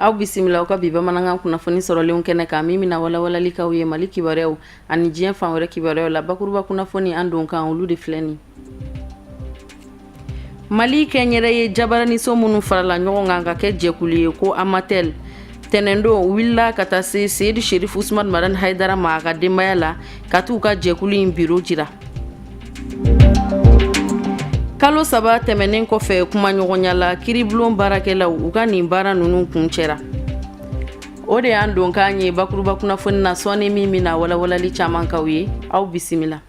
Aw bisimila aw ka bi bamanankan kunnafoni sɔrɔlenw kɛnɛ kan, min bɛna walawalali k'aw ye Mali kibaruyaw ani diɲɛ fan wɛrɛ kibaruyaw la. Bakuruba kunnafoni an don kan, olu de filɛ nin. Mali kɛnyɛrɛye jabaraniso minnu farala ɲɔgɔn kan ka kɛ jɛkulu ye ko Amatel, tɛnɛndon u wulila ka taa se Seyidu Sherif Usman Madani Hayidara ma a ka denbaya la, ka t'u ka jɛkulu in biro jira. Kalo 3 tɛmɛnen kɔfɛ kumaɲɔgɔnya la, kiribulon baarakɛlaw u ka nin baara ninnu kuncɛra. O de y'an donkan ye bakuruba kunnafoni na sɔɔni, min bɛna walawalali caman k'aw ye. Aw bisimila.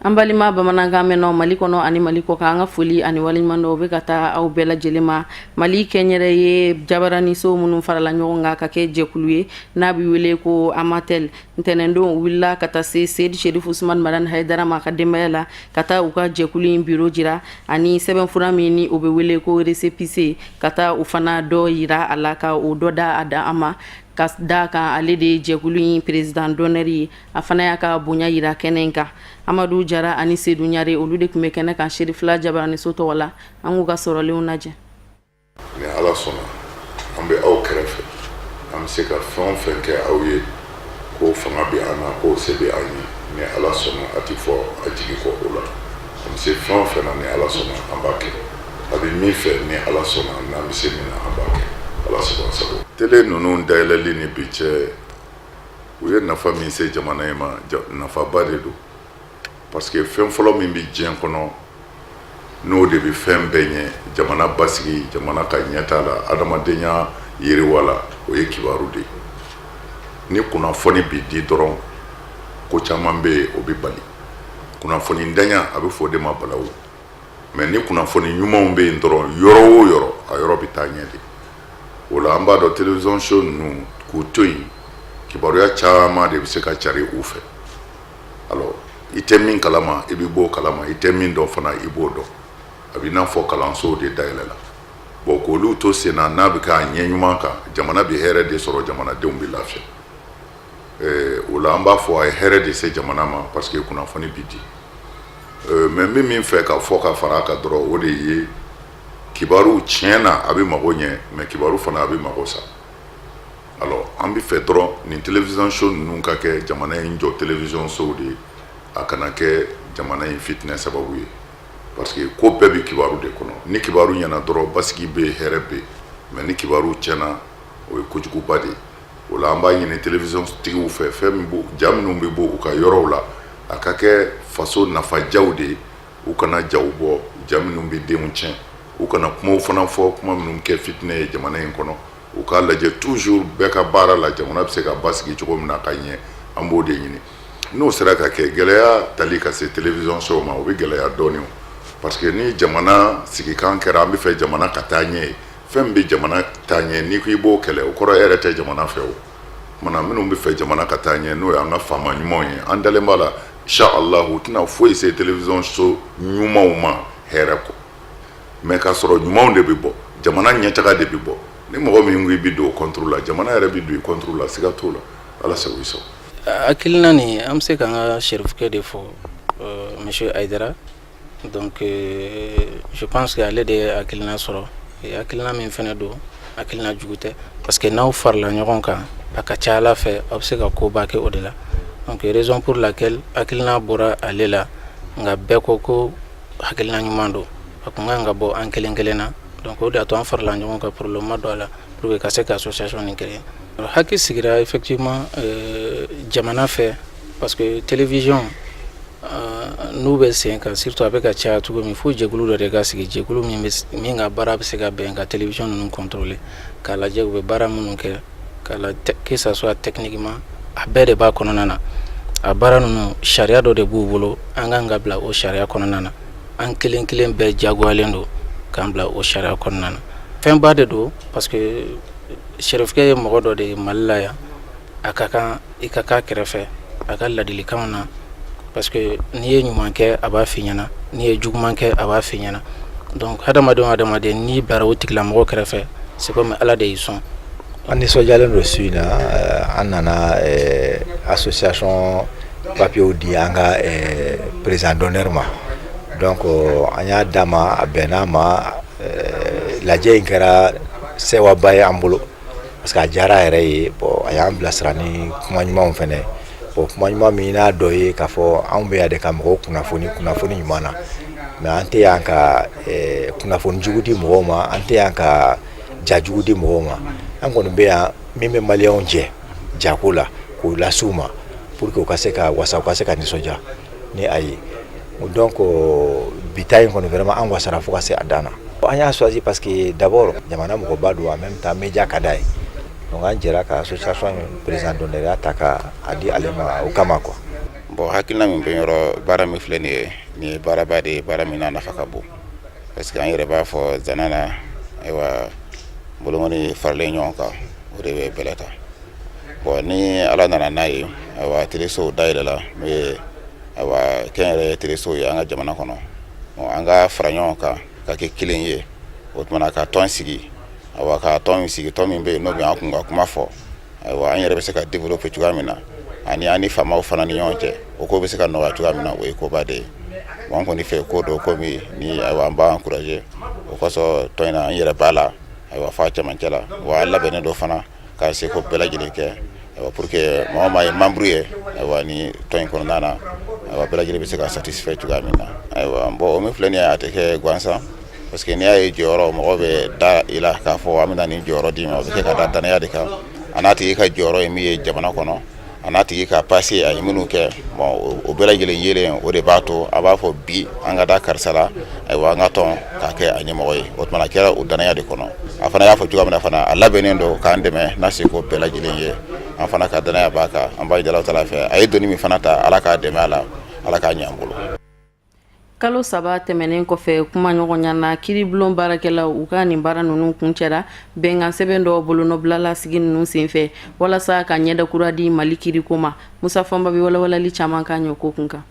An balima bamanankan mɛnnaw Mali kɔnɔ ani Mali kɔkan, an ka foli ani waleɲumandɔn bɛ ka taa aw bɛɛ lajɛlen ma. Mali kɛnyɛrɛye jabaraniso minnu farala ɲɔgɔn kan ka kɛ jɛkulu ye n'a bɛ wele ko Amatel, ntɛnɛndon u wulila ka taa se Seyidu Sherif Usman Madani Hayidara ma ka denbaya la, ka taa u ka jɛkulu in biro jira ani sɛbɛnfura min ni o bɛ wele ko récépissé, ka taa u fana dɔ yira a la, ka o dɔ da a da a ma, ka da kan ale de ye jɛkulu in président d'honneur ye. A fana y'a ka bonya yira kɛnɛ in kan. Amadu Jara ani Sedu Ɲare, olu de tun bɛ kɛnɛ kan Serifila jabaraniso tɔgɔ la. An k'u ka sɔrɔlenw lajɛ. Ni Ala sɔnna, an bɛ aw kɛrɛfɛ. An bɛ se ka fɛn o fɛn kɛ aw ye, k'o fanga bɛ an na, k'o se bɛ an ye, ni Ala sɔnna, a ti fɔ a jigi kɔ o la. An bɛ se fɛn o fɛn na, ni Ala sɔnna, an b'a kɛ. A bɛ min fɛ, ni Ala sɔnna, n'an bɛ se min na, an b'a kɛ. Ala sago sago. Tele ninnu dayɛlɛli ni bi cɛ, u ye nafa min se jamana in ma, nafaba de don, parce que fɛn fɔlɔ min bɛ diɲɛ kɔnɔ, n'o de bɛ fɛn bɛɛ ɲɛ, jamana basigi, jamana ka ɲɛta la, adamadenya yiriwa la, o ye kibaru de ye. Ni kunnafoni bi di dɔrɔn, ko caman bɛ yen, o bɛ bali. Kunnafoni ntanya, a bɛ fɔ o de ma balawu. Mais ni kunnafoni ɲumanw bɛ yen dɔrɔn, yɔrɔ o yɔrɔ, a yɔrɔ bɛ taa ɲɛ de. O la, an b'a dɔn, télévision so ninnu k'u to yen, kibaruya caman de bɛ se ka cari u fɛ. Alors, i tɛ min kalama, i bɛ bɔ o kalama. I tɛ min dɔn fana, i b'o dɔn. A bɛ n'a fɔ kalansow de dayɛlɛ la. Bon, k'olu to sen na, n'a bɛ k'a ɲɛ ɲuman kan, jamana bɛ hɛrɛ de sɔrɔ, jamanadenw bɛ lafiya. O la, an b'a fɔ a ye hɛrɛ de se jamana ma, parce que kunnafoni bi di. Mais n bɛ min fɛ ka fɔ ka fara a kan dɔrɔn, o de ye kibaru. Tiɲɛ na, a bɛ mago ɲɛ, mais kibaru fana, a bɛ mago sa. Alors, an bɛ fɛ dɔrɔn nin télévision so ninnu ka kɛ jamana in jɔ télévision sow de ye, a kana kɛ jamana in fitinɛ sababu ye, parce que ko bɛɛ bɛ kibaru de kɔnɔ. Ni kibaru ɲɛna dɔrɔn, basigi bɛ yen, hɛrɛ bɛ yen. Mais ni kibaru tiɲɛna, o ye kojuguba de ye. O la, an b'a ɲini télévision tigiw fɛ, fɛn min b'u ja minnu bɛ bɔ u ka yɔrɔw la, a ka kɛ faso nafajaw de ye. U kana jaw bɔ, ja minnu bɛ denw tiɲɛ. U kana kumaw fana fɔ, kuma minnu kɛ fitinɛ ye jamana in kɔnɔ. U k'a lajɛ toujours bɛɛ ka baara la, jamana bɛ se ka basigi cogo min na ka ɲɛ, an b'o de ɲini. N'o sera ka kɛ, gɛlɛya tali ka se télévision sow ma, o bɛ gɛlɛya dɔɔnin, parce que ni jamana sigikan kɛra, an bɛ fɛ jamana ka taa ɲɛ ye, fɛn min bɛ jamana taa ɲɛ, n'i ko i b'o kɛlɛ, o kɔrɔ e yɛrɛ tɛ jamana fɛ. O kumana, minnu bɛ fɛ jamana ka taa ɲɛ, n'o y'an ka faama ɲumanw ye, an dalen b'a la, inshallah, u tɛna foyi se télévision so ɲumanw ma hɛrɛ kɔ. Mais k'a sɔrɔ ɲumanw de bɛ bɔ, jamana ɲɛtaga de bɛ bɔ. Ni mɔgɔ min ko i bɛ don o contre la, jamana yɛrɛ bɛ don i contre la, siga t'o la. Ala sago i sago. Hakilina nin, an bɛ se k'an ka serifukɛ de fɔ, monsieur Hayidara. Donc je pense que ale de ye hakilina sɔrɔ. Hakilina min fɛnɛ don, hakilina jugu tɛ, parce que n'aw farala ɲɔgɔn kan, a ka ca Ala fɛ, aw bɛ se ka koba kɛ o de la. Donc raison pour laquelle hakilina bɔra ale la, nka bɛɛ ko ko hakilina ɲuman don, a kun kan ka bɔ an kelen kelen na. Donc o de y'a to an farala ɲɔgɔn kan, problème ma don a la, pour que ka se ka association nin créer. Hakili sigira effectivement jamana fɛ, parce que télévision n'u bɛ sen kan, surtout a bɛ ka caya cogo min, fo jɛkulu dɔ de ka sigi, jɛkulu min bɛ min ka baara bɛ se ka bɛn ka télévision ninnu contrôler, k'a lajɛ u bɛ baara minnu kɛ, k'a la, que ça soit techniquement, a bɛɛ de b'a kɔnɔna na. A baara ninnu, sariya dɔ de b'u bolo, an kan ka bila o sariya kɔnɔna na. An kelen kelen bɛɛ jagoyalen don k'an bila o sariya kɔnɔna na. Fɛnba de don, parce que serifukɛ ye mɔgɔ dɔ de ye Mali la yan, a ka kan i ka k'a kɛrɛfɛ a ka ladilikanw na, parce que n'i ye ɲuman kɛ, a b'a f'i ɲɛna, n'i ye juguman kɛ, a b'a f'i ɲɛna. Donc hadamaden o hadamaden, n'i bilara o tigilamɔgɔ kɛrɛfɛ, c'est comme Ala de y'i sɔn. An nisɔndiyalen don su in na. An nana association papiyew di an ka président d'honneur ma. Donc an y'a d'a ma, a bɛnn'a ma. Lajɛ in kɛra sewaba ye an bolo parce que a diyara a yɛrɛ ye. Bon, a y'an bilasira ni kuma ɲumanw fɛnɛ. Bon, kuma ɲuman min n'a dɔ ye k'a fɔ anw bɛ yan de ka mɔgɔw kunnafoni, kunnafoni ɲuman na, mais an tɛ yan ka kunnafoni jugu di mɔgɔw ma, an tɛ yan ka ja jugu di mɔgɔw ma. An kɔni bɛ yan min bɛ maliyɛnw jɛ jako la, k'o lase u ma pour que u ka se ka wasa, u ka se ka nisɔndiya ni a ye. Donc bi ta in kɔni, vraiment, an wasara fo ka se a dan na. An y'a choisi parce que d'abord jamana mɔgɔba don, en même temps média ka d'a ye. Donc an jɛra ka association président d'honneur ta ka a di ale ma o kama quoi. Bon, hakilina min bɛ yɔrɔ, baara min filɛ nin ye, nin ye baaraba de ye, baara min n'a nafa ka bon, parce que an yɛrɛ b'a fɔ zana na, ayiwa, bolokɔni faralen ɲɔgɔn kan, o de bɛ bɛlɛ ta. Bon, ni Ala nana n'a ye, ayiwa, telesow dayɛlɛla, n'o ye, ayiwa, kɛnyɛrɛye telesow ye an ka jamana kɔnɔ, an ka fara ɲɔgɔn kan ka kɛ kelen ye. O tuma ka tɔn sigi, ayiwa, ka tɔn sigi, tɔn min bɛ yen n'o bɛ an kun ka kuma fɔ, ayiwa, an yɛrɛ bɛ se ka développer cogoya min na, ani an ni faamaw fana ni ɲɔgɔn cɛ, o ko bɛ se ka nɔgɔya cogoya min na, o ye koba de ye. Bon, an kɔni fɛ ko dɔ ko min ni, ayiwa, an b'an encourager o kosɔn tɔn in na, an yɛrɛ b'a la, ayiwa, f'a cɛmancɛ la. Wa an labɛnnen dɔ fana k'a se ko bɛɛ lajɛlen kɛ, ayiwa, pour que maa o maa ye membre ye, ayiwa, ni tɔn in kɔnɔna na, ayiwa, bɛɛ lajɛlen bɛ se ka satisfait cogoya min na. Ayiwa, bon, o min filɛ nin ye, a tɛ kɛ gansan, parce que n'i y'a ye jɔyɔrɔ, mɔgɔ bɛ da i la k'a fɔ an bɛna nin jɔyɔrɔ d'i ma, o bɛ kɛ ka da danaya de kan, a n'a tigi ka jɔyɔrɔ ye min ye jamana kɔnɔ, a n'a tigi ka passé, a ye minnu kɛ. Bon, o bɛɛ lajɛlen yelen, o de b'a to a b'a fɔ bi an ka da karisa la, ayiwa, an ka tɔn k'a kɛ a ɲɛmɔgɔ ye. O tuma a kɛra o danaya de kɔnɔ. A fana y'a fɔ cogoya min na fana, a labɛnnen don k'an dɛmɛ n'a seko bɛɛ lajɛlen ye. An fana ka danaya b'a kan. An b'a jala ta fɛ, a ye doni min fana ta, Ala k'a dɛmɛ a la, Ala k'a ɲɛ an bolo. Kalo 3 tɛmɛnen kɔfɛ kuma ɲɔgɔnya na, kiiribulon baarakɛlaw u ka nin baara ninnu kuncɛra. Bɛnkan sɛbɛn dɔ bolonɔbilala sigi ninnu senfɛ walasa ka ɲɛda kura di Mali kiiriko ma. Musa Fɔnba bɛ walawalali caman kan ɲɛ ko kun kan.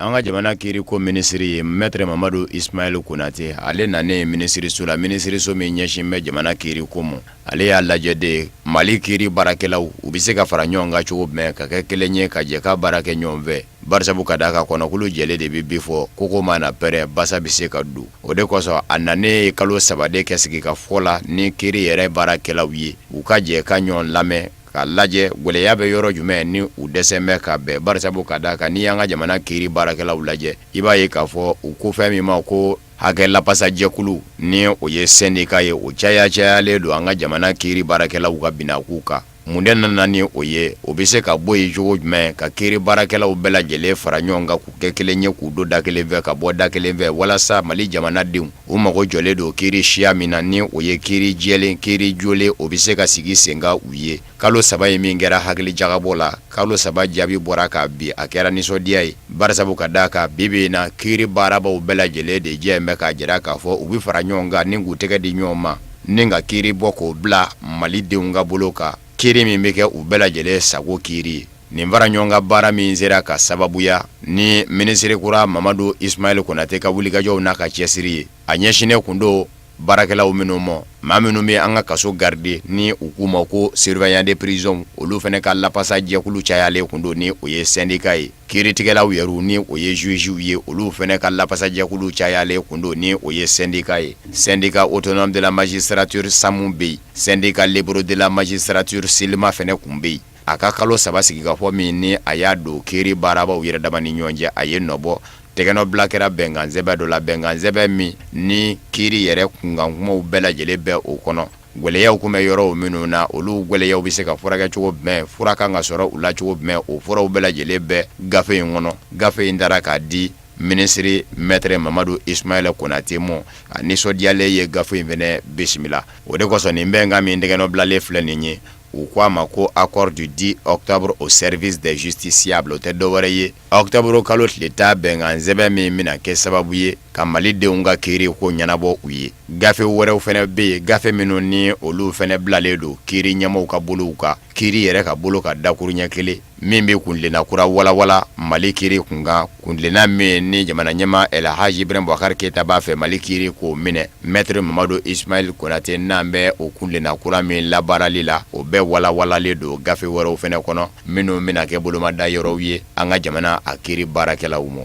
An ka jamana kiiriko minisiri ye Maître Mamadu Ismaël Konate. Ale nanen minisiriso la, minisiriso min ɲɛsin bɛ jamana kiiriko ma, ale y'a lajɛ de Mali kiiri baarakɛlaw u bɛ se ka fara ɲɔgɔn kan cogo jumɛn ka kɛ kelen ye, ka jɛ ka baara kɛ ɲɔgɔn fɛ, barisabu ka d'a kan kɔnɔkulu jɛlen de bɛ bi fɔ koko mana pɛrɛn, basa bɛ se ka don. O de kosɔn a nanen ye kalo 3 de kɛ sigi ka fɔ la ni kiiri yɛrɛ baarakɛlaw ye, u ka jɛ ka ɲɔgɔn lamɛn k'a lajɛ gɛlɛya bɛ yɔrɔ jumɛn ni u dɛsɛ bɛ ka bɛn, barisabu ka d'a kan n'i y'an ka jamana kiiri baarakɛlaw lajɛ, i b'a ye k'a fɔ u ko fɛn min ma ko hakɛ lapasajɛkulu, ni o ye syndicat ye, o caya cayalen don an ka jamana kiiri baarakɛlaw ka binakun kan. Mun de nana ni o ye? O bɛ se ka bɔ yen cogo jumɛn, ka kiiri baarakɛlaw bɛɛ lajɛlen fara ɲɔgɔn kan k'u kɛ kelen ye, k'u don da kelen fɛ, ka bɔ da kelen fɛ, walasa Mali jamanadenw u mago jɔlen don kiiri siya min na, ni o ye kiiri jɛlen, kiiri jolen, o bɛ se ka sigi sen kan u ye. Kalo 3 ye min kɛra hakili jagabɔ la, kalo 3 jaabi bɔra k'a bi, a kɛra nisɔndiya ye, barisabu ka d'a kan bi bi in na, kiiri baarabaw bɛɛ lajɛlen de jɛ bɛ k'a jira k'a fɔ u bɛ fara ɲɔgɔn kan ni k'u tɛgɛ di ɲɔgɔn ma ni ka kiiri bɔ k'o bila Malidenw ka bolo kan, kiiri min bɛ kɛ u bɛɛ lajɛlen sago kiiri ye. Nin fara ɲɔgɔn kan baara min sera ka sababuya ni minisiri kura Mamadu Ismaël Konate ka wulikajɔw n'a ka cɛsiri ye, a ɲɛsinnen kun don baarakɛlaw minnu ma, maa minnu bɛ an ka kaso garder, ni u k'u ma ko surveillant de prison, olu fana ka lapasa jɛkulu cayalen kun don, ni o ye syndicat ye. Kiiritigɛlaw yɛrɛ, ni o ye jugew ye, olu fana ka lapasajɛkulu cayalen kun don, ni o ye syndicat ye. Syndicat autonome de la magistrature SAMU bɛ yen, syndicat libre de la magistrature SILMA fana kun bɛ yen. A ka kalo 3 sigikafɔ min ni a y'a don kiiri baarabaw yɛrɛ dama ni ɲɔgɔn cɛ, a ye nɔbɔ tɛgɛnɔbila kɛra bɛnkansɛbɛn dɔ la, bɛnkansɛbɛn min ni kiiri yɛrɛ kunkankumaw bɛɛ lajɛlen bɛ o kɔnɔ. Gɛlɛyaw tun bɛ yɔrɔw minnu na, olu gɛlɛyaw bɛ se ka furakɛ cogo jumɛn, fura kan ka sɔrɔ u la cogo jumɛn, o furaw bɛɛ lajɛlen bɛ gafe in kɔnɔ. Gafe in dara k'a di minisiri Maître Mamadu Ismaël Konate ma. A nisɔndiyalen ye gafe in fana bisimila. O de kosɔn nin bɛnkan min tɛgɛnɔbilalen filɛ nin ye, u ko a ma ko accord du 10 octobre au service des justiciables. O tɛ dɔwɛrɛ ye, octobre kalo tile 10 bɛnkan sɛbɛn min bɛna kɛ sababu ye ka ka malidenw ka kiiri ko ɲɛnabɔ u ye. Gafe wɛrɛw fana bɛ yen, gafe minnu ni olu fana bilalen don kiiri ɲɛmaaw ka bolow kan, kiiri yɛrɛ ka bolo ka dakuruɲɛ kelen min bɛ kuntilenna kura walawala Mali kiiri kunkan, kuntilenna min ni jamana ɲɛmaa El Hadj Ibrahim Boubacar Keita b'a fɛ Mali kiiri k'o minɛ. Maître Mamadu Ismaël Konate n'an bɛ o kuntilenna kura min labaarali la, o bɛɛ walawalalen don gafe wɛrɛw fana kɔnɔ minnu bɛna kɛ bolomada yɔrɔw ye an ka jamana a kiiri baarakɛlaw ma.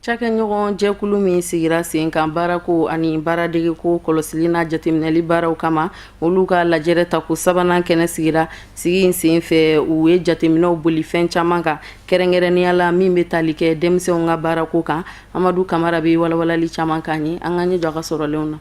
Cakɛɲɔgɔn jɛkulu min sigira sen kan baarako ani baaradegeko kɔlɔsili n'a jateminɛli baaraw kama, olu ka lajɛrɛ tako sabanan kɛnɛ sigira. Sigi in sen fɛ, u ye jateminɛw boli fɛn caman kan, kɛrɛnkɛrɛnnenya la min bɛ tali kɛ denmisɛnw ka baarako kan. Amadu Kamara bɛ walawalali caman k'an ye, an ka ɲɛ jɔ a ka sɔrɔlenw na.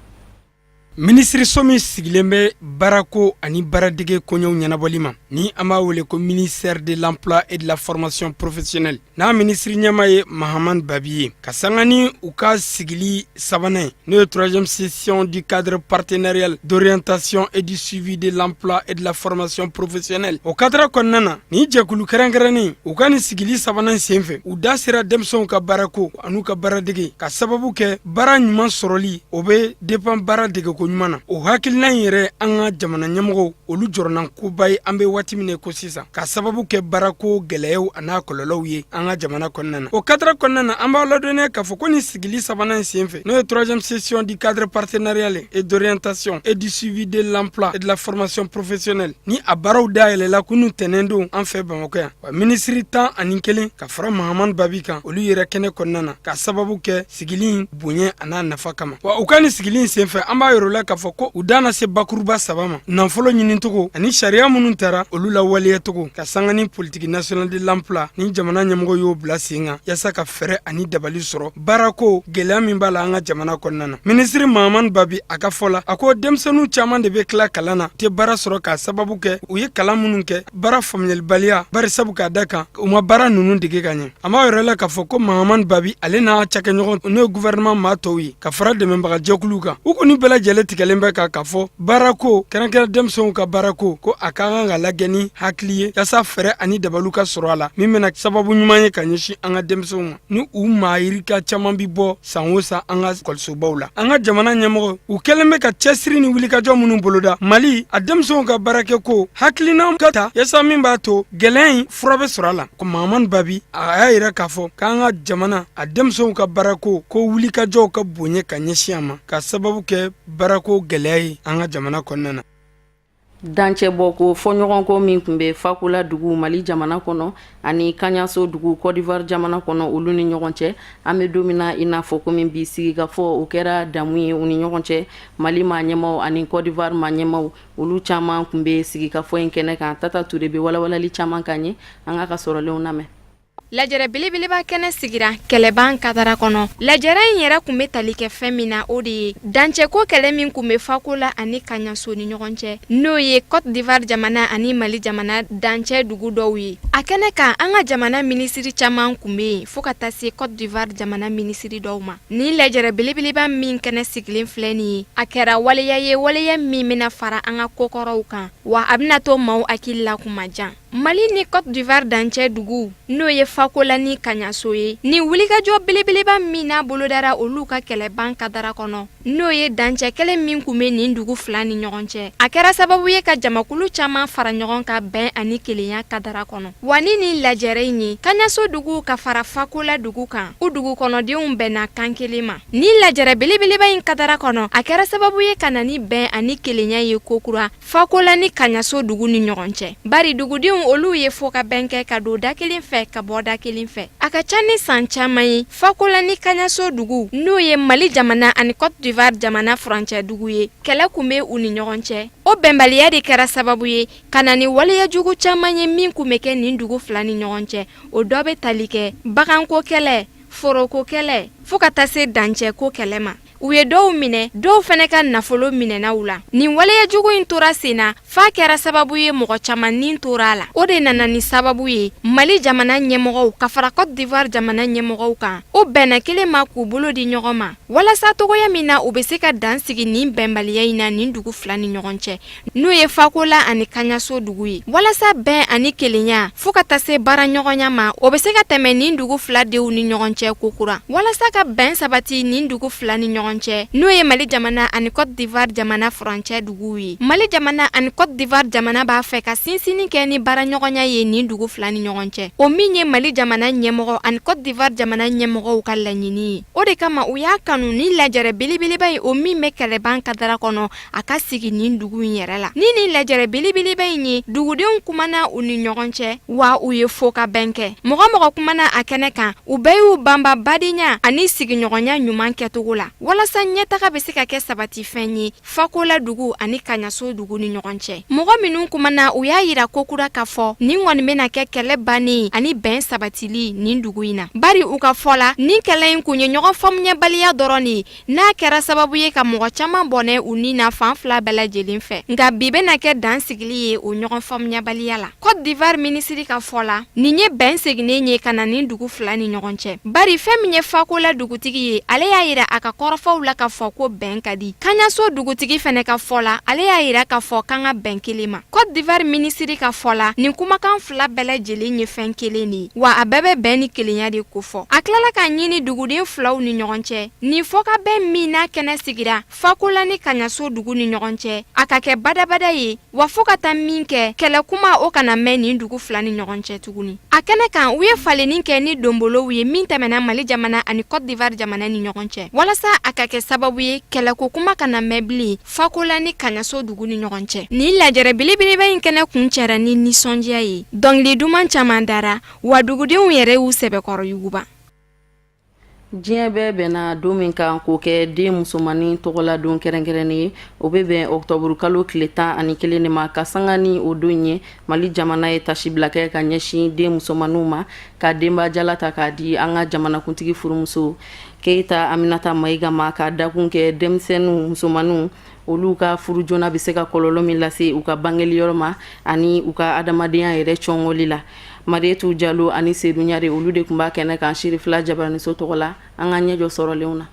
Minisiriso min sigilen bɛ baarako ani baaradege koɲɛw ɲɛnabɔli ma, ni an b'a wele ko ministère de l'emploi et de la formation professionnelle, n'a minisiri ɲɛmaa ye Mahamani Babi ye, ka sanga ni u ka sigili sabanan ye, n'o ye troisième session du cadre partenarial d'orientation et du suivi de l'emploi et de la formation professionnelle. O cadre kɔnɔna na, nin jɛkulu kɛrɛnkɛrɛnnen, u ka nin sigili sabanan senfɛ, u da sera denmisɛnw ka baarako an'u ka baaradege, ka sababu kɛ baara ɲuman sɔrɔli, o bɛ dépend baara degeko ɲuman na. O hakilina in yɛrɛ, an ka jamana ɲɛmɔgɔw, olu jɔrɔnankoba ye an bɛ waati min ko sisan, ka sababu kɛ baarako gɛlɛyaw an'a kɔlɔlɔw ye an ka jamana kɔnɔna na. O cadre kɔnɔna na, an b'aw ladɔnniya k'a fɔ ko nin sigili sabanan in senfɛ, n'o ye troisième session du cadre partenarial et d'orientation et du suivi de l'emploi et de la formation professionnelle, ni a baaraw dayɛlɛla kunu tɛnɛn don an fɛ Bamakɔ yan. Wa minisiri 11 ka fara Mahamani Babi kan, olu yɛrɛ kɛnɛ kɔnɔna na, ka sababu kɛ sigili bonya an'a nafa kama. Wa u ka nin sigili senfɛ, an b'a yir'u la k'a fɔ ko u da na se bakuruba saba ma: nafolo ɲinicogo ani sariya minnu tara, olu lawaleyacogo, ka sanga ni politique nationale de l'emploi ni jamana ɲɛmɔgɔ y'o bila sen kan, yaasa ka fɛɛrɛ ani dabali sɔrɔ baarako gɛlɛya min b'a la an ka jamana kɔnɔna na. Minisiri Mahamani Babi, a ka fɔ la, a ko denmisɛnninw caman de bɛ tila kalan na, tɛ baara sɔrɔ, k'a sababu kɛ u ye kalan minnu kɛ, baara faamuyalibaliya, bari sabu k'a da kan u ma baara ninnu dege ka ɲɛ. An b'a yir'aw la k'a fɔ ko Mahamani Babi, ale n'a cakɛɲɔgɔn, n'o ye gouvernement maa tɔw ye, ka fara dɛmɛbagajɛkuluw kan, u kɔni bɛɛ lajɛlen tigɛlen bɛ kan k'a fɔ baarako, kɛrɛnkɛrɛn denmisɛnw ka baarako, ko a ka kan ka lajɛ ni hakili ye, yaasa fɛɛrɛ ani dabaliw ka sɔrɔ a la min bɛna sababu ɲuman ye ka ɲɛsin an ka denmisɛnw ma, ni u maa yirika caman bi bɔ san o san an ka ekɔlisobaw la. An ka jamana ɲɛmɔgɔ, u kɛlen bɛ ka cɛsiri ni wulikajɔ minnu boloda Mali a denmisɛnw ka baarakɛko hakilina ka ta, yaasa min b'a to gɛlɛya in fura bɛ sɔrɔ a la. Ko Mahamani Babi, a y'a yira k'a fɔ k'an ka jamana a denmisɛnw ka baarako ko wulikajɔw ka bonya ka ɲɛsin a ma, ka sababu kɛ baarako gɛlɛya ye an ka jamana kɔnɔna na. Dancɛbɔ ko fɔɲɔgɔnkɔ min tun bɛ Fakola dugu Mali jamana kɔnɔ ani Kaɲaso dugu Côte d'Ivoire jamana kɔnɔ, olu ni ɲɔgɔn cɛ, an bɛ don min na i n'a fɔ komi bi, sigikafɔ o kɛra damu ye u ni ɲɔgɔn cɛ. Mali maa ɲɛmaw ani Côte d'Ivoire maa ɲɛmaw, olu caman tun bɛ sigikafɔ in kɛnɛ kan. Tata Ture bɛ walawalali caman k'an ye, an k'a ka sɔrɔlenw lamɛn. Lajɛrɛ belebeleba kɛnɛ sigira kɛlɛban kadara kɔnɔ. Lajɛrɛ in yɛrɛ tun bɛ tali kɛ fɛn min na, o de ye dancɛko kɛlɛ min tun bɛ Fakola ani Kaɲaso ni ɲɔgɔn cɛ, n'o ye Côte d'Ivoire jamana ani Mali jamana dancɛ dugu dɔw ye. A kɛnɛ kan, an ka jamana minisiri caman tun bɛ yen, fo ka taa se Côte d'Ivoire jamana minisiri dɔw ma. Nin lajɛrɛ belebeleba min kɛnɛ sigilen filɛ nin ye, a kɛra waleya ye, waleya min bɛna fara an ka kokɔrɔw kan, wa a bɛna to maaw hakili la kuma jan. Mali ni Côte d'Ivoire dancɛ dugu, n'o ye Fakola ni Kaɲaso ye, ni wulikajɔ belebeleba min n'a bolodara olu ka kɛlɛban kadara kɔnɔ, n'o ye dancɛ kɛlɛ min tun bɛ nin dugu fila ni ɲɔgɔn cɛ, a kɛra sababu ye ka jamakulu caman fara ɲɔgɔn kan bɛn ani kelenya kadara kɔnɔ. Wa ni nin lajɛrɛ in ye, Kaɲaso dugu ka fara Fakola dugu kan, u dugu kɔnɔdenw bɛnna kan kelen ma. Nin lajɛrɛ belebeleba in kadara kɔnɔ, a kɛra sababu ye ka na ni bɛn ani kelenya ye kokura Fakola ni Kaɲaso dugu ni ɲɔgɔn cɛ, bari dugudenw olu ye fɔ ka bɛn kɛ ka don da kelen fɛ ka bɔ da kelen fɛ. A ka ca ni san caman ye, Fakola ni Kaɲaso dugu, n'o ye Mali jamana ani Côte d'Ivoire jamana furancɛ dugu ye, kɛlɛ tun bɛ u ni ɲɔgɔn cɛ. O bɛnbaliya de kɛra sababu ye ka na ni waleya jugu caman ye min tun bɛ kɛ nin dugu fila ni ɲɔgɔn cɛ. O dɔ bɛ tali kɛ baganko kɛlɛ, foroko kɛlɛ, fo ka taa se dancɛko kɛlɛ ma. U ye dɔw minɛ, dɔw fɛnɛ ka nafolo minɛna u la. Nin waleya jugu in tora sen na f'a kɛra sababu ye mɔgɔ caman ni tora a la. O de nana ni sababu ye Mali jamana ɲɛmɔgɔw ka fara Cote d'Ivoire jamana ɲɛmɔgɔw kan, u bɛnna kelen ma k'u bolo di ɲɔgɔn ma walasa togoya min na u bɛ se ka dan sigi nin bɛnbaliya in na nin dugu fila ni ɲɔgɔn cɛ, n'o ye Fakola ani Kaɲaso dugu ye, walasa bɛn ani kelenya fo ka taa se baaraɲɔgɔnya ma, o bɛ se ka tɛmɛ nin dugu fila denw ni ɲɔgɔn cɛ kokura, walasa ka bɛn sabati nin dugu fila ni ɲɔgɔn cɛ, n'o ye Mali jamana ani Cote d'Ivoire jamana furancɛ duguw ye. Mali jamana ani Cote d'Ivoire jamana b'a fɛ ka sinsinni kɛ ni baaraɲɔgɔnya ye nin dugu fila ni ɲɔgɔn cɛ, o min ye Mali jamana ɲɛmɔgɔ ani Cote d'Ivoire jamana ɲɛmɔgɔw ka laɲini ye. O de kama u y'a kanu ni lajɛrɛ belebeleba ye, o min bɛ Kɛlɛban kadara kɔnɔ, a ka sigi nin dugu in yɛrɛ la. Ni nin lajɛrɛ belebeleba in ye, dugudenw kumana u ni ɲɔgɔn cɛ, wa u ye fo ka bɛn kɛ. Mɔgɔ mɔgɔ kumana a kɛnɛ kan, u bɛɛ y'u banba badenya ani sigiɲɔgɔnya ɲuman kɛcogo la, walasa ɲɛtaga bɛ se ka kɛ sabatifɛn ye Fakola dugu ani Kaɲaso dugu ni ɲɔgɔn cɛ. Mɔgɔ minnu kumana, u y'a yira kokura k'a fɔ nin kɔni bɛna kɛ kɛlɛ bannen ani bɛn sabatili nin dugu in na, bari u ka fɔ la, nin kɛlɛ in kun ye ɲɔgɔn faamuyabaliya dɔrɔn de ye, n'a kɛra sababu ye ka mɔgɔ caman bɔnɛ u ni na fan fila bɛɛ lajɛlen fɛ. Nka bi bɛna kɛ dan sigili ye o ɲɔgɔn faamuyabaliya la. Cote d'Ivoire minisiri ka fɔ la, nin ye bɛn seginnen ye ka na nin dugu fila ni ɲɔgɔn cɛ, bari fɛn min ye Fakola dugutigi ye, ale y'a yira a ka kɔrɔfɔw la k'a fɔ ko bɛn ka di. Kaɲaso dugutigi fɛnɛ ka fɔ la, ale y'a yira k'a fɔ k'an ka bɛn kelen ma. Cote d'Ivoire minisiri ka fɔ la, nin kumakan fila bɛɛ lajɛlen ye fɛn kelen de ye, wa a bɛɛ bɛ bɛn ni kelenya de kofɔ. A tilala k'a ɲini duguden filaw ni ɲɔgɔn cɛ, nin fɔkabɛn min n'a kɛnɛ sigira Fakola ni Kaɲaso dugu ni ɲɔgɔn cɛ, a ka kɛ badabada ye, wa fo ka taa min kɛ, kɛlɛ kuma o kana mɛn nin dugu fila ni ɲɔgɔn cɛ tuguni. A kɛnɛ kan, u ye falenni kɛ ni donbolow ye min tɛmɛna Mali jamana ani Cote d'Ivoire jamana ni ɲɔgɔn cɛ, walasa a ka kɛ sababu ye kɛlɛko kuma kana mɛn bilen Fakola ni Kaɲaso dugu ni ɲɔgɔn cɛ. Nin lajɛrɛ belebeleba in kɛnɛ kuncɛra ni nisɔndiya ye, dɔnkili duman caman dara, wa dugudenw yɛrɛ y'u sɛbɛkɔrɔ yuguba. Diɲɛ bɛɛ bɛnna don min kan k'o kɛ den musomannin tɔgɔla don kɛrɛnkɛrɛnnen ye, o bɛ bɛn ɔkutɔburu kalo tile 11 de ma. Ka sanga ni o don ye, Mali jamana ye tasibila kɛ ka ɲɛsin den musomanninw ma, ka denbajala ta k'a di an ka jamanakuntigi furumuso Keyita Aminata Mayiga ma, ka dakun kɛ denmisɛnninw musomanninw olu ka furu joona bɛ se ka kɔlɔlɔ min lase u ka bangeli yɔrɔ ma ani u ka adamadenya yɛrɛ cɔngɔli la. Marietu Jalo ani Sedu Ɲare, olu de tun b'a kɛnɛ kan Sirifila jabaraniso tɔgɔ la. An ka ɲɛjɔ sɔrɔlenw na.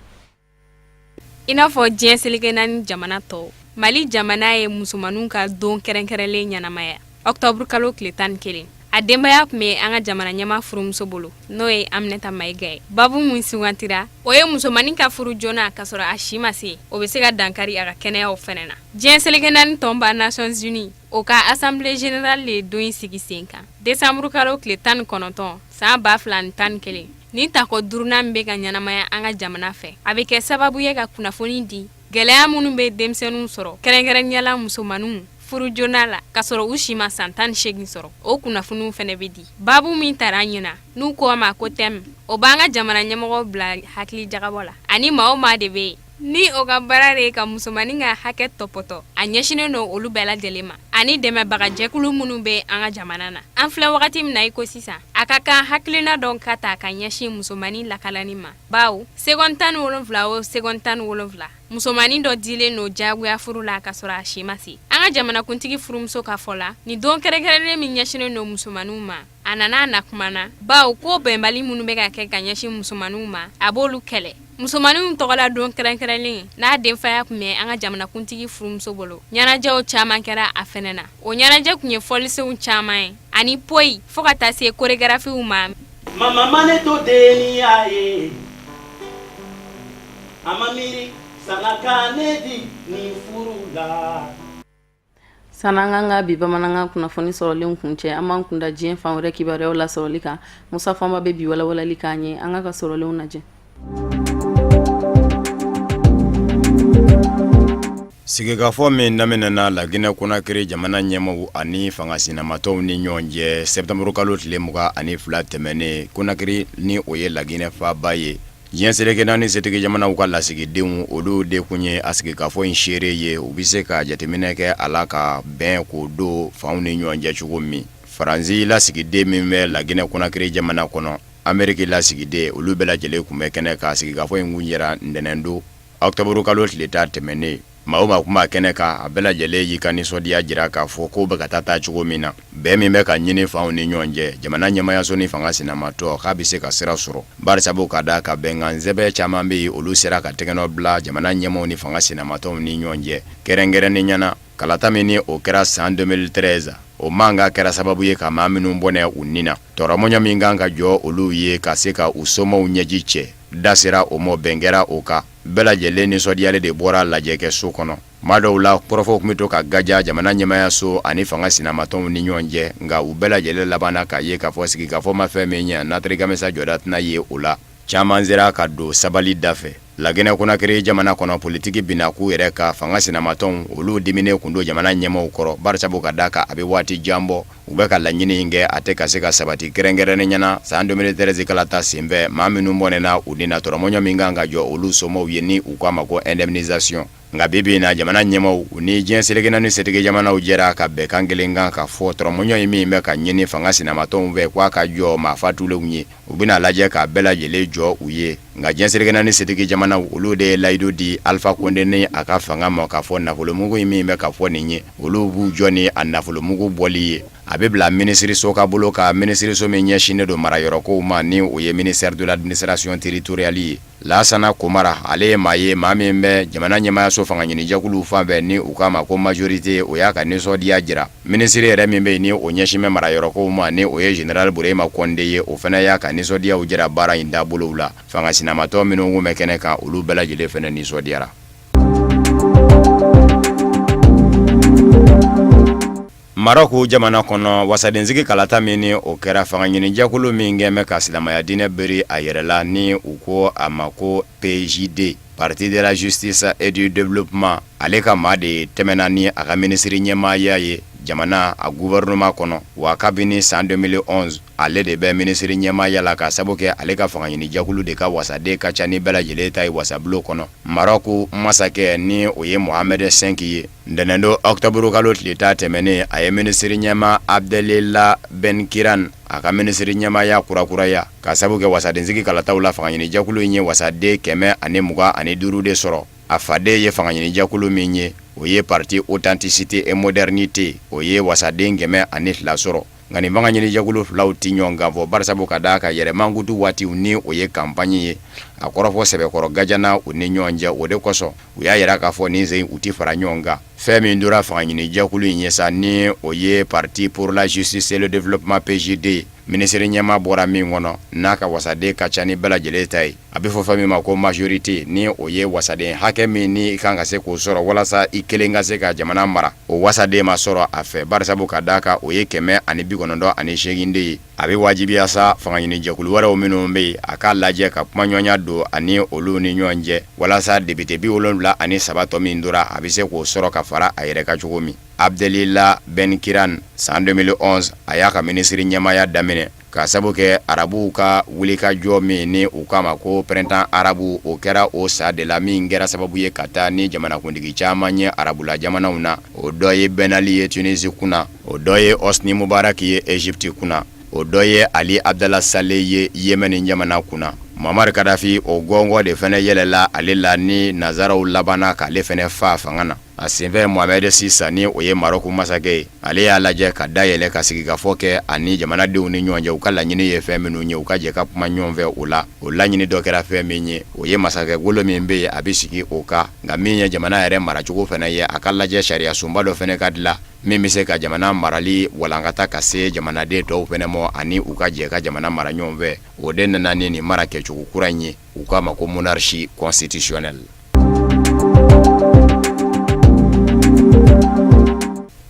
I n'a fɔ diɲɛ seleke naani jamana tɔw, Mali jamana ye musomanninw ka don kɛrɛnkɛrɛnlen ɲɛnamaya ɔkutɔburu kalo tile 11. A denbaya tun bɛ an ka jamana ɲɛmaa furumuso bolo, n'o ye Aminata Mayiga ye. Babu min sugantira, o ye musomannin ka furu joona ka sɔrɔ a si ma se, o bɛ se ka dankari a ka kɛnɛyaw fɛnɛ na. Diɲɛ seleke naani tɔnba Nations Unies, o ka Assemblée générale de ye don in sigi sen kan décembre kalo tile 19 san 2011. Nin tako duurunan min bɛ ka ɲɛnamaya an ka jamana fɛ, a bɛ kɛ sababu ye ka kunnafoni di gɛlɛya minnu bɛ denmisɛnninw sɔrɔ, kɛrɛnkɛrɛnnenya la musomanninw furu joona la ka sɔrɔ u si ma san 18 sɔrɔ, o kunnafoniw fɛnɛ bɛ di. Babu min tara ɲinan, n'u ko a ma ko thème, o b'an ka jamana ɲɛmɔgɔw bila hakili jagabɔ la, ani maa o maa de bɛ yen ni o ka baara de ye ka musomannin ka hakɛ tɔpɔtɔ, a ɲɛsinnen don olu bɛɛ lajɛlen ma, ani dɛmɛbagajɛkulu minnu bɛ an ka jamana na. An filɛ wagati min na i ko sisan, a ka kan hakilina dɔ ka ta ka ɲɛsin musomannin lakanani ma, bawo seconde 17 o seconde 17, musomannin dɔ dilen don diyagoya furu la ka sɔrɔ a si ma se. An ka jamanakuntigi furumuso ka fɔ la, nin don kɛrɛnkɛrɛnnen min ɲɛsinnen don musomanninw ma, a nana a na kuma na, bawo ko bɛnbali minnu bɛ ka kɛ ka ɲɛsin musomanninw ma, a b'olu kɛlɛ. Musomanninw tɔgɔla don kɛrɛnkɛrɛnlen n'a denfaya tun bɛ an ka jamanakuntigi furumuso bolo, ɲɛnajɛw caman kɛra a fɛnɛ na. O ɲɛnajɛ tun ye fɔlisenw caman ye ani poyi fo ka taa se koregarafiw ma. Mama ma ne to denniya ye, a ma miiri sana ka ne di nin furu la. San'an k'an ka bi bamanankan kunnafoni sɔrɔlenw kuncɛ, an b'an kunda diɲɛ fan wɛrɛ kibaruyaw lasɔrɔli kan. Musa Fɔnba bɛ bi walawalali k'an ye. An k'a ka sɔrɔlenw lajɛ. Sigikafɔ min daminɛna Laginɛ Konakiri jamana ɲɛmaaw ani fanga sinamatɔnw ni ɲɔgɔn cɛ sɛtanburukalo kalo tile 22 tɛmɛnen Konakiri, ni o ye Laginɛ faaba ye, Diɲɛ seleke naani setigi jamanaw ka lasigidenw, olu de tun ye a sigikafɔ in seere ye. U bɛ se ka jateminɛ kɛ a la ka bɛn k'o don fanw ni ɲɔgɔn cɛ cogo min. Faransi lasigiden min bɛ Laginɛ Konakiri jamana kɔnɔ, Ameriki lasigiden, olu bɛɛ lajɛlen tun bɛ kɛnɛ kan. Sigikafɔ in kuncɛra ntɛnɛndon. Ɔkutɔburukalo tile 10 tɛmɛnen, maa o maa tun b'a kɛnɛ kan, a bɛɛ lajɛlen y'i ka nisɔndiya jira k'a fɔ kow bɛ ka taa taa cogo min na, bɛn min bɛ ka ɲini fanw ni ɲɔgɔn cɛ, jamana ɲɛmaayaso ni fanga sinamatɔn, k'a bɛ se ka sira sɔrɔ barisabu ka d'a kan bɛnkansɛbɛn caman bɛ yen, olu sera ka tɛgɛnɔ bila jamana ɲɛmaaw ni fanga sinamatɔnw ni ɲɔgɔn cɛ, kɛrɛnkɛrɛnnenya na, kalata min ni o kɛra san 2013, o mankan kɛra sababu ye ka maa minnu bɔnɛ u ni na, tɔrɔmɔɲɔ min kan ka jɔ olu ye ka se ka u somɔgɔw ɲɛji cɛ, da sera o ma, bɛn kɛra o kan. Bɛɛ lajɛlen nisɔndiyalen de bɔra lajɛkɛso kɔnɔ. Maa dɔw la, kɔrɔfɔw tun bɛ to ka gaja jamana ɲɛmaayaso ani fanga sinamatɔnw ni ɲɔgɔn cɛ, nka u bɛɛ lajɛlen labanna k'a ye k'a fɔ sigikafɔ ma fɛn min ɲɛ, natirigamisa jɔda tɛna ye o la. Caman sera ka don sabali da fɛ. Laginɛ Konakiri jamana kɔnɔ, politiki binna k'u yɛrɛ ka fanga sinamatɔnw, olu diminen tun don jamana ɲɛmaaw kɔrɔ, barisabu ka d'a kan a bɛ waati jan bɔ, U bɛ ka laɲini in kɛ, a tɛ ka se ka sabati kɛrɛnkɛrɛnnenya na san 2013 kalata senfɛ, maa minnu bɔnɛna u ni na, tɔrɔmɔɲɔ min kan ka jɔ olu somɔgɔw ye ni u k'a ma ko indemnisation. Nka bi bi in na, jamana ɲɛmaaw, u ni diɲɛ seleke naani setigi jamanaw jɛra ka bɛnkan kelen kan k'a fɔ tɔrɔmɔɲɔ in min bɛ ka ɲini fanga sinamatɔnw fɛ k'a ka jɔ maa fatulenw ye, u bɛna lajɛ k'a bɛɛ lajɛlen jɔ u ye. Nka diɲɛ seleke naani setigi jamanaw, olu de ye layidu di Alpha Condé ni a ka fanga ma k'a fɔ nafolomugu in min bɛ ka fɔ nin ye, olu b'u jɔ ni a nafolomugu bɔli ye. A bɛ bila minisiriso ka bolo kan, minisiriso min ɲɛsinnen don marayɔrɔkow ma, ni o ye ministère de l'administration territoriale ye. Lasana Komara, ale ye maa ye, maa min bɛ jamana ɲɛmaayaso fanga ɲinijɛkuluw fan fɛ ni u k'a ma ko majorité, o y'a ka nisɔndiya jira. Minisiri yɛrɛ min bɛ yen ni o ɲɛsin bɛ marayɔrɔkow ma, ni o ye général Burema Kɔnde ye, o fana y'a ka nisɔndiyaw jira baara in taabolow la. Fanga sinamatɔn minnu tun bɛ kɛnɛ kan, olu bɛɛ lajɛlen fana nisɔndiyara. Marɔku jamana kɔnɔ, wasadensigi kalata min ni o kɛra, fanga ɲinijɛkulu min kɛn bɛ ka silamɛya diinɛ biri a yɛrɛ la ni u ko a ma ko PJD, Parti de la justice et du développement, ale ka maa de tɛmɛna ni a ka minisiri ɲɛmaaya ye jamana a gouvernement kɔnɔ. Wa kabini san 2011, ale de bɛ minisiri ɲɛmaaya la, ka sabu kɛ ale ka fanga ɲinijɛkulu de ka wasaden ka ca ni bɛɛ lajɛlen ta ye wasabulon kɔnɔ. Marɔku masakɛ ni o ye Mohamed V ye, ntɛnɛndon ɔkutɔburukalo tile 10 tɛmɛnen, a ye minisiri ɲɛmaa Abdelilah Benkirane a ka minisiri ɲɛmaaya kurakuraya, ka sabu kɛ wasadensigi kalataw la fanga ɲinijɛkulu in ye wasaden 125 de sɔrɔ. A faden ye fanga ɲinijɛkulu min ye, o ye Parti authenticité et modernité, o ye wasaden 102 sɔrɔ. Nka nin fanga ɲinijɛkulu filaw tɛ ɲɔgɔn kan fɔ, barisabu ka d'a kan yɛrɛ mankutu waatiw ni o ye kanpaɲi ye, a kɔrɔfɔ sɛbɛkɔrɔ gajana u ni ɲɔgɔn cɛ. O de kosɔn u y'a yira k'a fɔ nin sen u tɛ fara ɲɔgɔn kan. Fɛn min tora fanga ɲinijɛkulu in ye sa, ni o ye Parti pour la justice et le développement PJD, minisiri ɲɛmaa bɔra min kɔnɔ, n'a ka wasaden ka ca ni bɛɛ lajɛlen ta ye, a bɛ fɔ fɛn min ma ko majorité, ni o ye wasaden hakɛ min ni i kan ka se k'o sɔrɔ walasa i kelen ka se ka jamana mara, o wasaden ma sɔrɔ a fɛ, barisabu ka d'a kan o ye 198 de ye. A bɛ wajibiya sa fanga ɲinijɛkulu wɛrɛw minnu bɛ yen, a k'a lajɛ ka kumaɲɔgɔnya don ani olu ni ɲɔgɔn cɛ walasa député 73 tɔ min tora, a bɛ se k'o sɔrɔ ka fara a yɛrɛ kan cogo min. Abdelilah Benkirane, san 2011, a y'a ka minisiri ɲɛmaaya daminɛ, ka sabu kɛ arabuw ka wulikajɔ min ni u k'a ma ko printemps arabe, o kɛra o san de la, min kɛra sababu ye ka taa ni jamanakuntigi caman ye arabula jamanaw na. O dɔ ye Ben Ali ye Tunisie kunna, o dɔ ye Hosni Mubarak ye Egypte kunna, o dɔ ye Ali Abdallah Saleh ye Yémen jamana kunna. Muammar Kadhafi, o gɔngɔ de fana yɛlɛla ale la ni nazaraw labanna k'ale fana faa fanga na. A senfɛ, Mohamed VI, ni o ye Marɔku masakɛ ye, ale y'a lajɛ ka da yɛlɛ ka sigikafɔ kɛ ani jamanadenw ni ɲɔgɔn cɛ, u ka laɲini ye fɛn minnu ye, u ka jɛ ka kuma ɲɔgɔn fɛ o la. O laɲini dɔ kɛra fɛn min ye, o ye masakɛ golo min bɛ yen, a bɛ sigi o kan, nka min ye jamana yɛrɛ maracogo fana ye, a ka lajɛ sariya sunba dɔ fana ka dilan min bɛ se ka jamana marali walankata ka se jamanaden tɔw fana ma, ani u ka jɛ ka jamana mara ɲɔgɔn fɛ. O de nana ni nin mara kɛcogo kura in ye, u k'a ma ko monarchie constitutionnelle.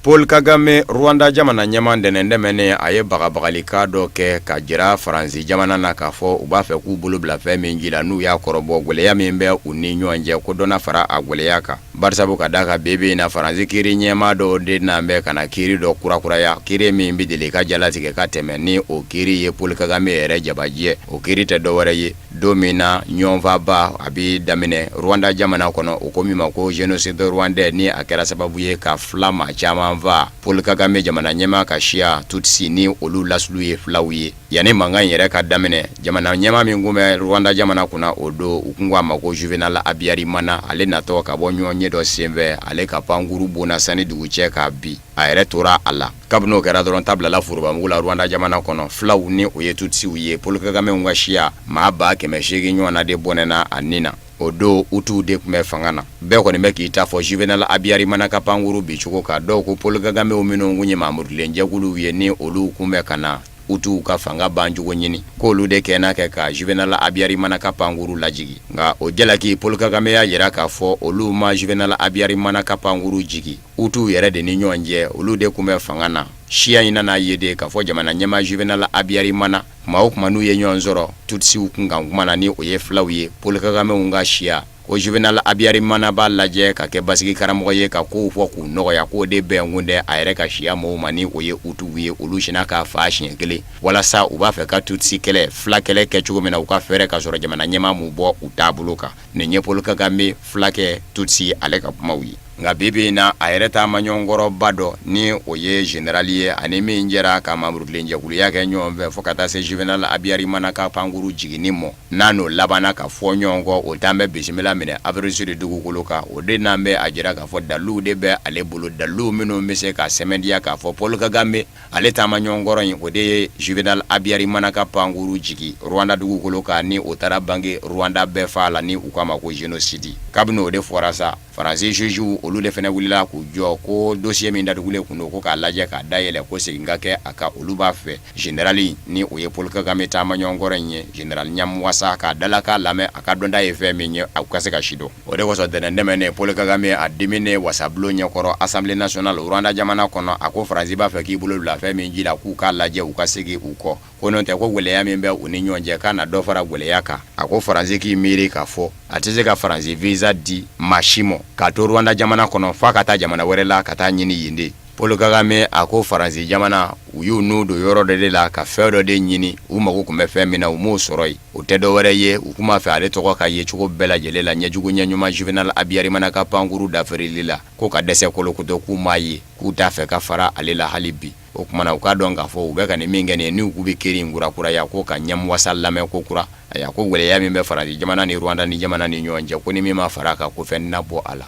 Paul Kagame, Rwanda jamana ɲɛmaa, ntɛnɛn tɛmɛnen, a ye bagabagalikan dɔ kɛ ka jira Faransi jamana na k'a fɔ u b'a fɛ k'u bolo bila fɛn min ji la, n'u y'a kɔrɔbɔ, gɛlɛya min bɛ u ni ɲɔgɔn cɛ, ko dɔ na fara a gɛlɛya kan, barisabu ka d'a kan bi bi in na, Faransi kiiri ɲɛmaa dɔw de nan bɛ ka na kiiri dɔ kurakuraya, kiiri min bɛ deli ka jalatigɛ ka tɛmɛ, ni o kiiri ye Paul Kagame yɛrɛ jabajɛ. O kiiri tɛ dɔwɛrɛ ye, don min na ɲɔgɔnfaba a bɛ daminɛ Rwanda jamana kɔnɔ, o ko min ma ko génocide rwandais, ni a kɛra sababu ye ka fila maa caman janfa Paul Kagame jamana ɲɛmaa ka siya Tutsi ni olu lasulu ye filaw ye. Yanni mankan in yɛrɛ ka daminɛ, jamana ɲɛmaa min tun bɛ Rwanda jamana kunna o don, u tun ko a ma ko Juvenal Habyarimana, ale natɔ ka bɔ ɲɔgɔnye dɔ senfɛ, ale ka pankuru bonna sani dugu cɛ k'a bin, a yɛrɛ tora a la. Kabini o kɛra dɔrɔn, ta bilala forobamugu la Rwanda jamana kɔnɔ, filaw ni o ye Tutsiw ye, Paul Kagame ka siya maa 800,000 ɲɔgɔnna de bɔnɛna a ni na. O don Hutuw de tun bɛ fanga na. Bɛɛ kɔni bɛ k'i ta fɔ Juvenal Habyarimana ka pankuru bin cogo kan. Dɔw ko Paul Kagame minnu tun ye mamurutilenjɛkuluw ye ni olu tun bɛ ka na Hutuw ka fanga bancogo ɲini, k'olu de kɛnɛ kɛ ka Juvenal Habyarimana ka pankuru lajigin. Nka o jalaki, Paul Kagame y'a jira k'a fɔ olu ma Juvenal Habyarimana ka pankuru jigin. Hutuw yɛrɛ de ni ɲɔgɔn cɛ, olu de tun bɛ fanga na. Siya in nana ye de k'a fɔ jamana ɲɛmaa Juvenal Habyarimana, tuma o tuma n'u ye ɲɔgɔn sɔrɔ Tutsiw kunkan kuma na, ni o ye filaw ye, Paul Kagame ka siya, ko Juvenal Habyarimana b'a lajɛ ka kɛ basigi karamɔgɔ ye ka kow fɔ k'u nɔgɔya, k'o de bɛn kun tɛ a yɛrɛ ka siya mɔgɔw ma, ni o ye Hutuw ye. Olu sinna k'a faa siɲɛ kelen walasa u b'a fɛ ka Tutsi kɛlɛ, fila kɛlɛ kɛ cogo min na, u ka fɛɛrɛ ka sɔrɔ jamana ɲɛmaa m'u bɔ u taabolo kan. Nin ye Paul Kagame filakɛ Tutsi ale ka kumaw ye. Nka bi bi in na, a yɛrɛ taamaɲɔgɔnkɔrɔba dɔ, ni o ye général ye, ani min jɛra ka mamurutilenjɛkuluya kɛ ɲɔgɔn fɛ fo ka taa se Juvenal Habyarimana ka pankuru jiginni mɔ, n'a n'o labanna ka fɔ ɲɔgɔn kɔ, o t'an bɛ bisimila minɛ Afrique du Sud dugukolo kan. O de n'an bɛ a jira k'a fɔ daliluw de bɛ ale bolo, daliluw minnu bɛ se ka sɛmɛntiya k'a fɔ Paul Kagame ale taamaɲɔgɔnkɔrɔ in, o de ye Juvenal Habyarimana ka pankuru jigin Rwanda dugukolo kan, ni o taara bange Rwanda bɛɛ fa la, ni u k'a ma ko génocide. Kabini o de fɔra sa, Faransi juges olu de fana wulila k'u jɔ ko dossier min datugulen tun don, ko k'a lajɛ k'a dayɛlɛ, ko segin ka kɛ a kan. Olu b'a fɛ général ni o ye Paul Kagame taamaɲɔgɔnkɔrɔ in ye, général Nyamwasa, k'a dalakan lamɛn, a ka dɔnta ye fɛn min ye, u ka se ka si dɔn. O de kosɔn ntɛnɛn tɛmɛnen, Paul Kagame a diminen wasabulon ɲɛkɔrɔ, Assemblée nationale, Rwanda jamana kɔnɔ, a ko Faransi b'a fɛ k'i bolo bila fɛn min ji la, k'u k'a lajɛ u ka segin u kɔ, ko n'o tɛ ko gɛlɛya min bɛ u ni ɲɔgɔn cɛ k'a na dɔ fara gɛlɛya kan. A ko Faransi k'i miiri k'a fɔ a tɛ se ka Faransi visa di maa si ma k'a to Rwanda jamana kɔnɔ, f'a ka taa jamana wɛrɛ la ka taa ɲini yen de. Paul Kagame a ko Faransi jamana u y'u nun don yɔrɔ dɔ de la ka fɛn dɔ de ɲini, u mago tun bɛ fɛn min na, u m'o sɔrɔ yen. O tɛ dɔ wɛrɛ ye, u tun b'a fɛ ale tɔgɔ ka ye cogo bɛɛ lajɛlen la, ɲɛjugu ɲɛɲuman, Juvenal Habyarimana ka pankuru dafirili la, ko ka dɛsɛ kolokoto, k'u m'a ye, k'u t'a fɛ ka fara ale la hali bi. O tuma na u k'a dɔn k'a fɔ u bɛ ka nin min kɛ nin ye, n'u k'u bɛ kiri in kurakuraya, ko ka Nyamwasa lamɛn ko kura. Ayiwa, ko gɛlɛya min bɛ Faransi jamana ni Rwanda ni jamana ni ɲɔgɔn cɛ, ko ni min ma fara a kan, ko fɛn tɛna bɔ a la.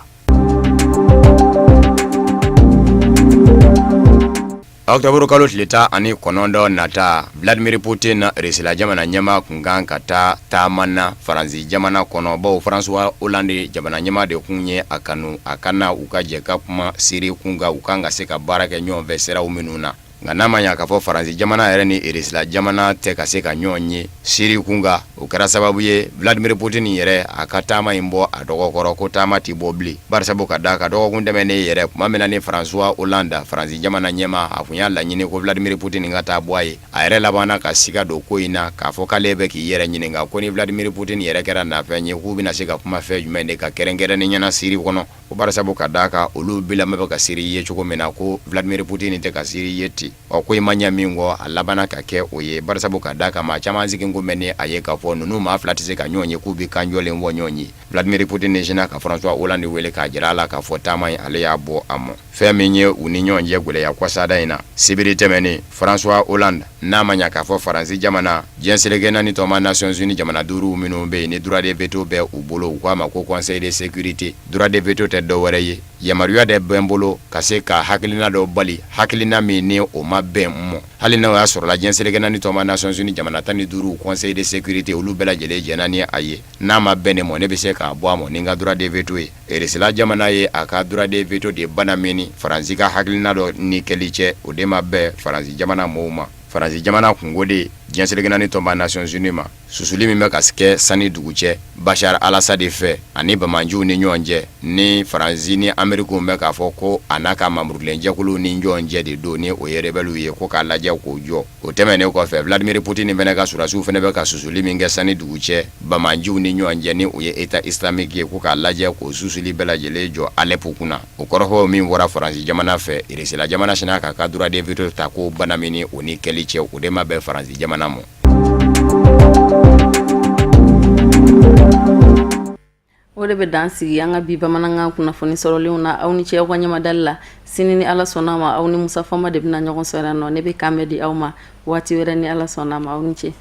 Octobre kalo tile 19 nata, Vladimir Putin, Russie jamana ɲɛmaa, kun kan ka taa taama na Faransi jamana kɔnɔ, bawo François Hollande jamana ɲɛmaa de kun ye a kanu a ka na u ka jɛ ka kuma Syrie kun kan, u kan ka se ka baara kɛ ɲɔgɔn fɛ siraw minnu na. Nka n'a ma ɲa k'a fɔ Faransi jamana yɛrɛ ni Russie jamana tɛ ka se ka ɲɔgɔn ye Syrie kun kan, o kɛra sababu ye Vladimir Putin yɛrɛ a ka taama in bɔ a dɔgɔkɔrɔ, ko taama tɛ bɔ bilen, barisabu ka d'a kan dɔgɔkun tɛmɛnen yɛrɛ, tuma min na ni François Hollande, Faransi jamana ɲɛmaa, a kun y'a laɲini ko Vladimir Putin ka taa bɔ a ye, a yɛrɛ labanna ka siga don ko in na, k'a fɔ k'ale bɛ k'i yɛrɛ ɲininka ko ni Vladimir Putin yɛrɛ kɛra nafɛn ye, k'u bɛna se ka kuma fɛn jumɛn de kan kɛrɛnkɛrɛnnenya na Syrie kɔnɔ. Ko barisabu ka d'a kan olu bilama bɛ ka Syrie ye cogo min na, ko Vladimir Putin tɛ ka Syrie ye ten. Ɔ, ko in ma ɲɛ min kɔ, a labanna ka kɛ o ye, barisabu ka d'a kan maa caman sigi kun bɛ ni a ye k'a fɔ ninnu maa fila tɛ se ka ɲɔgɔn ye k'u bɛ kan jɔlen fɔ ɲɔgɔn ye. Vladimir Putin sinna ka François Hollande wele k'a jira a la k'a fɔ taama in ale y'a bɔ a mɔ. Fɛn min ye u ni ɲɔgɔn cɛ gɛlɛya kɔsada in na, sibiri tɛmɛnen, François Hollande, n'a ma ɲa k'a fɔ Faransi jamana, diɲɛ seleke naani tɔnba Nations Unies jamana duuru minnu bɛ yen ni droit de veto bɛ u bolo, u k'a ma ko Conseil de sécurité. Droit de veto tɛ dɔwɛrɛ ye, yamaruya de bɛ n bolo ka se ka hakilina dɔ bali, hakilina min ni o ma bɛn n mɔ, hali n'o y'a sɔrɔla diɲɛ seleke naani tɔnba Nations Unies jamana 15 Conseil de sécurité olu bɛɛ lajɛlen jɛnna ni a ye. N'a ma bɛn ne mɔ, ne bɛ se k'a bɔ a mɔ ni n ka droit de veto ye. Irisila jamana ye a ka droit de veto de banamini Faransi ka hakilina dɔ ni kɛli cɛ, o de ma bɛn Faransi jamana mɔgɔw ma. Faransi jamana kunko de diɲɛ seleke naani tɔnba Nations Unies ma, susuli min bɛ ka kɛ sani dugu cɛ Bashar al-Assad fɛ ani banbaanciw ni ɲɔgɔn cɛ, ni Faransi ni Amerikiw bɛ k'a fɔ ko a n'a ka mamurutilenjɛkuluw ni ɲɔgɔn cɛ de don, ni o ye rebelles ye, ko k'a lajɛ k'o jɔ. O tɛmɛnen kɔfɛ, Vladimir Putin fana ka sɔrɔdasiw fana bɛ ka susuli min kɛ sani dugu cɛ banbaanciw ni ɲɔgɔn cɛ, ni o ye État islamique ye, ko k'a lajɛ k'o susuli bɛɛ lajɛlen jɔ Alep kunna. O kɔrɔfɔ min bɔra Faransi jamana fɛ, Irisila jamana sinna k'a ka droit de veto ta k'o banamini o ni kɛli cɛ, o de ma bɛn Faransi jamana ma. O de bɛ dan sigi an ka bi bamanankan kunnafoni sɔrɔlenw na. Aw ni ce aw ka ɲɛmadali la. Sini ni Ala sɔnna ma, aw ni Musa Fama de bɛna ɲɔgɔn sɔrɔ yan nɔ. Ne bɛ kan bɛn di aw ma waati wɛrɛ ni Ala sɔnna ma. Aw ni ce.